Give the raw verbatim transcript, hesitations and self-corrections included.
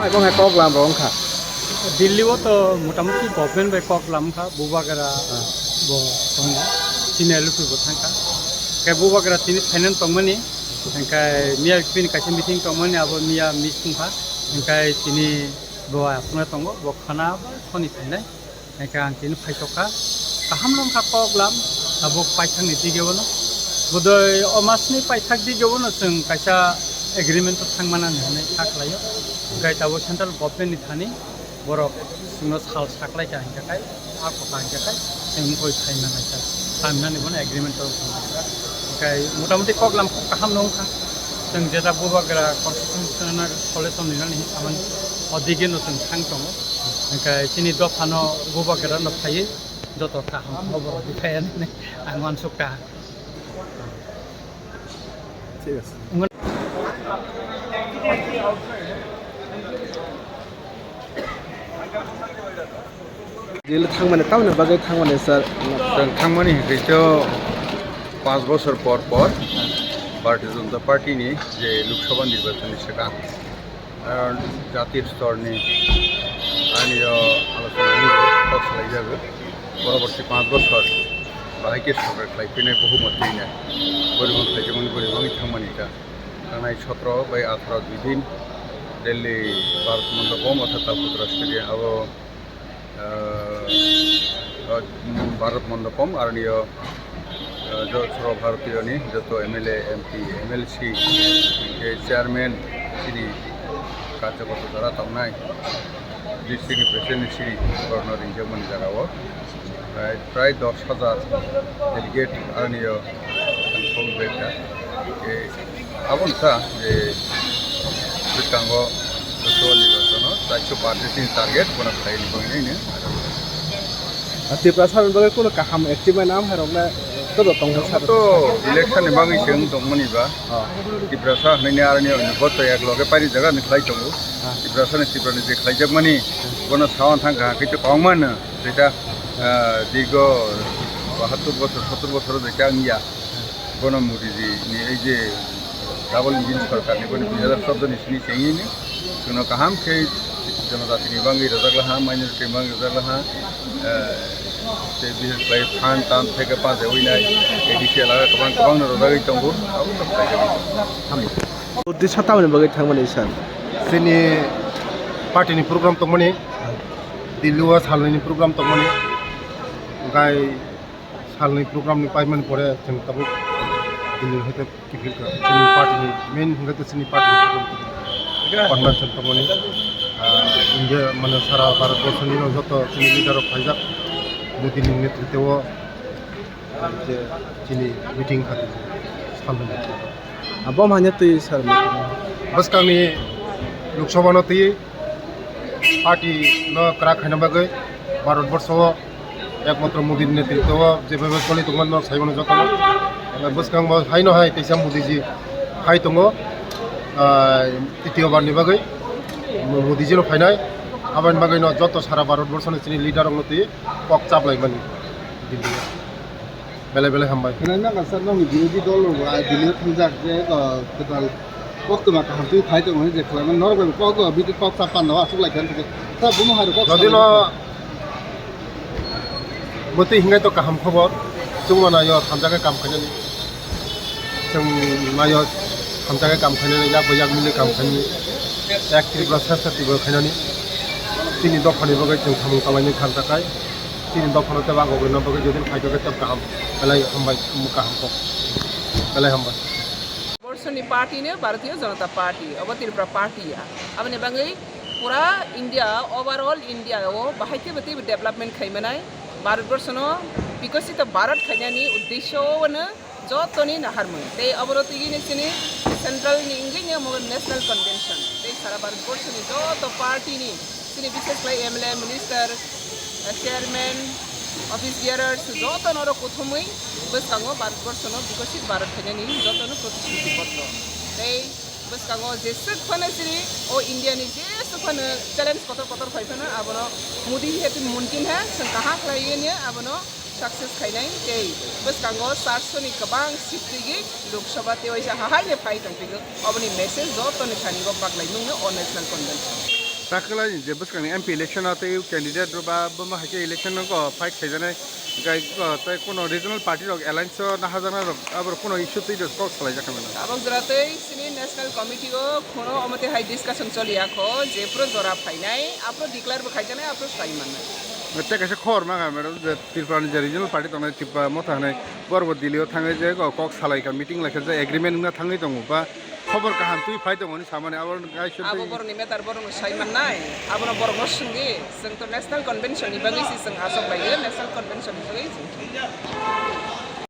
Tamo hai kok lam rok wngkha. Delhi o to motamuti government bai kok lam kha, bubagra bo tongo, chini L P bo thang kha. Khe bubagra tini finance tongmani, hingkhe miya bini kaisa meeting tongmani, abo miya miss wngkha, hingkhe tini bo aswkno tongo, bo khana ba soni phainai. Hingkhe ang tini phaitokha, kaham nangkha kok lam, tabuk paithakni digeo no. Bodoi o masni paithak digeo no chwng kaisa agreement o thangmani hinwi kha khlaio. Hingkhe tabuk central government ni thani borok chwngno sal saklaikha hingkhe khai, a kotha hingkhe khai, chwng wngkoi phaima naikha, phaimani bono agreement o thangkha. Hingkhe motamuti kok lam kok kaham no wngkha. Chwng jeta bubagra constitutional solution rinani hinwi samani, o digeno chwng thang tongo. Hingkhe chini dophano bubagra no phaiwi joto kaham khobor rwdi phai hinwi ang uansukha. Thik ase. Jail thangmani, tamoni bagwi thangmani, sir? Chwng thangmani hwnkhe to panch bosor por por Bharatiya Janata Party ni je Lok Sabha nirbachon ni swkang, ah, jati stor ni ani o alochona wngwi kok salai jago. Poroborti panch bosor bahai khe sorkar khlai phinai, bohumot twinai, boribang khlai jakmani, boribangni thangmani ta. Thangnai sotro bai atharo dui din Delhi Bharat Mandapam, orthat Talpatra Stadium, abo, ah, ah, Bharat Mandapam, aroni o, ah, jo-, Sarva Bharatiyo ni joto M L A, M P, M L C, hingkhe chairman, chini karjokorta jora tongnai, district ni president ni sini borokno ringjak mani jaga o. Prai, prai dos hajar delegate aroni o ang song bek kha. Tei abo wngkha je bwskango Loksabha nirbachon o chairso party ni target bono khlai ni bagwi nai no. Ah, Tiprasa ni bagwi kuno kaham achievement am hai rok na to tong sa. To election ni bagwi se wng tong mani ba. Ah. Tiprasa hwnwi ni aroni o vote to ek loge pairi jaga ni khlai tongo. Ah. Tiprasa ni Tripura ni je khlai jak mani bono sawan thang kha khe to kong mano. Jeta, ah, dirgo bahattor bosor, sottor bosor jeta wngya. Bono Modi ji ni ei je double engine sorkar ni bono dui hajar chordo ni sini chengini. Chwngno kaham khe jonojati ni bagwi rwjak laha, minority ni bagwi rwjak laha. Ah, tei bihik bai phan tan theke pajewi nai, A D C elaga kwbang kwbang no rwjagwi tongo. Abo no khlai jagwi tongo. Hambai. Uddesho tamoni bagwi thangmani sir? Chini party ni program tongmani, Delhi o salnwi ni program tongmani, hwnkhe salnwi program ni paimani pore chwng tabuk Delhi hai khe kiphilkha. Chini party ni main hwnkhe chini party ni program tongmani, convention tongmani, ah, India mane sara Bharat borso ni joto chini leader rok phaijak Modi ni netritwo. Je chini meeting khati salmani. Abo manya twi sir meeting. Bwskangni Lok Sabha no twi party no kwrak khaina bagwi Bharat borso o ekmatro Modi ni netritwo o jebabe choli tongmani no sai mano jotono. Bwskango haino hai teisa Modi ji hai tongo, ah, titiyo bar ni bagwi Modi ji no phainai. Aboni bagwi no joto sara Bharat borso ni chini leader rok no twi kok chaplaimani. Belai belai hambai. Khwnai nang kha sir, nokni birodhi dol rok bo ai Delhi o thangjak je, ah, kwtal koktwma kaham twi phai tongo hinwi je khwlaimani norok bai bo kok, ah, bini kok chap panda o achuk lai kha hinwi sir, bomo hai rok kok. Jodi no mwtwi hingai to kaham khobor, chwngma naio thangjak khe kam khainani. Chwng naio thangjak khe kam khainani, yak bai yak mili kam khainani. Ek Tripura Shrestha Tripura khainani. Chini dophani bagwi chwng samung tanglai nai thangjak khai. Chini dophano tei bagwi no bagwi jodi phai khe tei kaham. Belai hambai, kaham kok. Belai hambai. Borsoni party no Bharatiya Janata Party, obo Tripura party ya. Aboni bagwi pura India, overall India o bahai khe bwtwi development khai manai. Bharat borsono bikosito Bharat khainani uddesho no jotoni naharmung. Tei obono twi chini central ni wngwi ni omo national convention. Tei sara Bharat borso ni joto party ni chini bishes khlai M L A, minister, eh, chairman, office bearers joto norok kuthumwi bwskango Bharat borso no bikosit Bharat khainani joto no protishruti boddo. Tei bwskango jeswk phano chini o India ni jeswk phano challenge kotor kotor phai phano abono Modi hai twi mumkin hai chwng kaham khlaiwi ni abono success khainai tei bwskango charso ni kwbang seat twigwi Lok Sabha tei waisa hahaino phai tongphigwi. Oboni message jotoni thani o baklaimungno o National Convention. Takhwlai je bwskangni M P election o tei candidate rok ba boma hai khe election o fight khaijaknai, gai, o, tei kuno regional party rok alliance o naharjaknai rok, aborok kuno issue twi rok kok salai jakha mano. Tabok jora tei sini national committee o khono omote hai discussion choli ya kho je phuru jora phainai, aphuru declare bo khaijaknai, aphuru sai mannai. Tei kaisa khobor mankha, madam, je Tripura ni je regional party tongnai Tripura Motha hinwi, borok bo Delhi o thangwi je kok salai kha, meeting lai kha, je agreement wngna thangwi tongo ba, khobor kaham twi phai tongo hinwi samani, abo kaisa Abo twi borokni matter borokno sai mannai, abono borokno swngdi, chwng to national convention ni bagwi se chwng aswk laio, national convention ni bagwi chwng.